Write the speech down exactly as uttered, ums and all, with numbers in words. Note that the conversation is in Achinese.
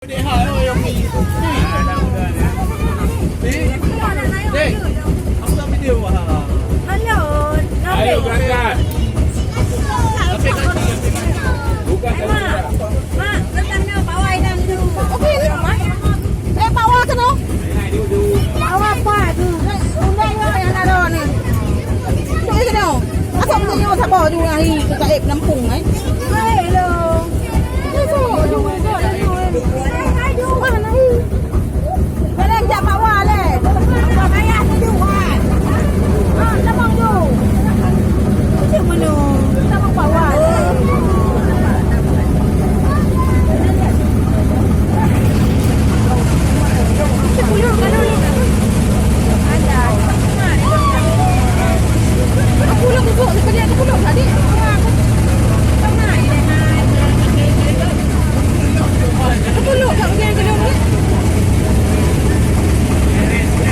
Ayo, berangkat. Bukan. Mak, mak, datang dah, bawa Aidan dulu. Okey, ni, Mak. Eh, bawa ke tu? Bawa apa tu? Undang orang yang ada ni. Okey, ke tu? Asal punya nyawa sabar tu, hari tu tak, eh, penampung, eh.